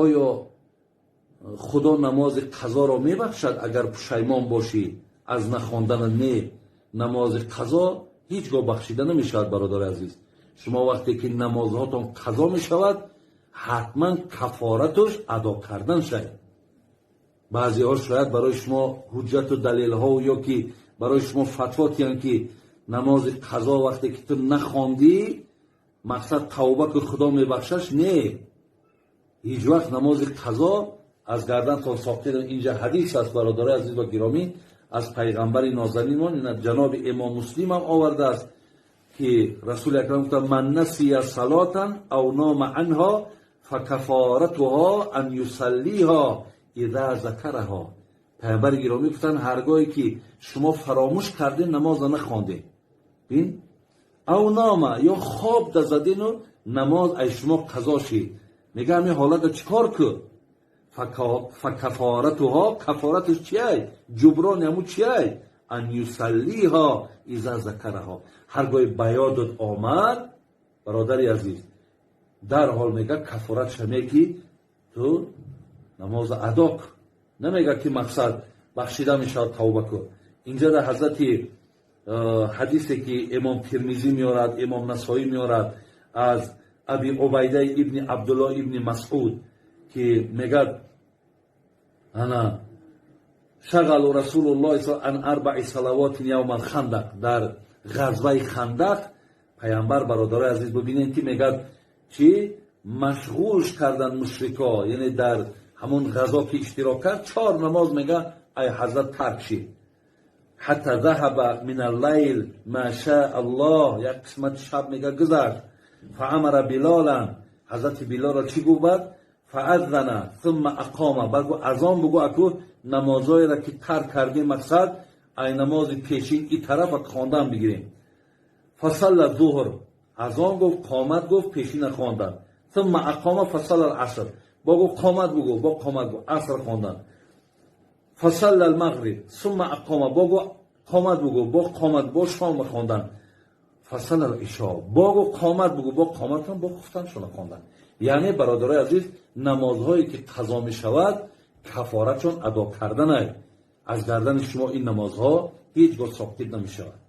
Оё Худо намози қазоро мебахшад, агар пушаймон бошӣ аз нахондана? Не, намози қазо ҳеҷ гоҳ бахшида намешавад, бародари азиз. Шумо вақте ки намозҳотон қазо мешавад, ҳатман кафоратуш адо кардан шавад. Баъзеҳо шояд барои шумо ҳуҷҷату далелҳо ё ки барои шумо фатво тиҳанд, ки намози қазо вақте ки ту нахондӣ, мақсад, тавба ки, Худо мебахшаш. Не, ҳеҷ вақт намози қазо аз гардантон соқит. Инҷа ҳадис аст, бародарои азиз ва гиромӣ, аз пайғамбари нозанинмон, ҷаноби Имом Муслимам овардааст, ки Расули Акрам гуфта: "من نسي صلاة أو نام عنها فكفارتها أن يصليها إذا ذكرها". Пайғамбари гиромӣ гуфтанд: ҳаргоҳе ки шумо фаромӯш кардем, намоза нахондем, бин, أو نام, ё хоб да задену намоз ай шумо қазо шид, мега, ҳамин ҳолата чӣ кор кӯ? فكفارتها, кафораташ чиай, ҷуброни ҳаму чиай? أن يصليها إذا ذكرها. Ҳар гоҳе ба ёдат омад, бародари азиз, дарҳол, мега, кафорат шаме, ки ту намоза адо кӯ. Намега, ки мақсад, бахшида мешавад, тавба кӯ. Инҷа дар ҳазрати ҳадисе, ки Имом Тирмизӣ меорад, Имом Насоӣ меорад, аз Аби Убайдаи ибни Абдулло ибни Масъуд, ки мегӯяд: ана شغله رسول الله عن أربع صلوات يوم الخندق. Дар ғазваи Хандақ пайғамбар, бародарои азиз, бубинед, ки мегӯяд, чӣ машғулш кардан мушрико, яъне дар ҳамон ғазо ки иштирок кард, чор намоз, мега, ай ҳазрат тарк шид. حتى ذهب من الليل ما شاء الله, як қисмати шаб, мега, гузашт. فأمر بلالا, ҳазрати Билолро чӣ гуфт баъд? فأذن ثم أقام, баъд гуфт: азон бугӯ, аку намозҳоеро ки тарк кардем, мақсад, ай намози пешин и тарафа хондан бигирем. فصلى الظهر, азон гуфт, қомат гуфт, пешина хондан. ثم أقام فصلى العصر, бо гуфт: қомат бугӯ, бо қомат гуфт, аср хондан. فصلى المغرب ثم أقام, бо гуфт: қомат бугӯ, бо қомат, бо шом хондан. فصلى العشاء, бо гуфт: қомат бугӯ, бо қоматан, бо хуфтаншона хондан. Яъне, бародарои азиз, намозҳое ки қазо мешавад, кафоратшон адо карданай. Аз гардани шумо ин намозҳо ҳеҷ гоҳ соқит намешавад.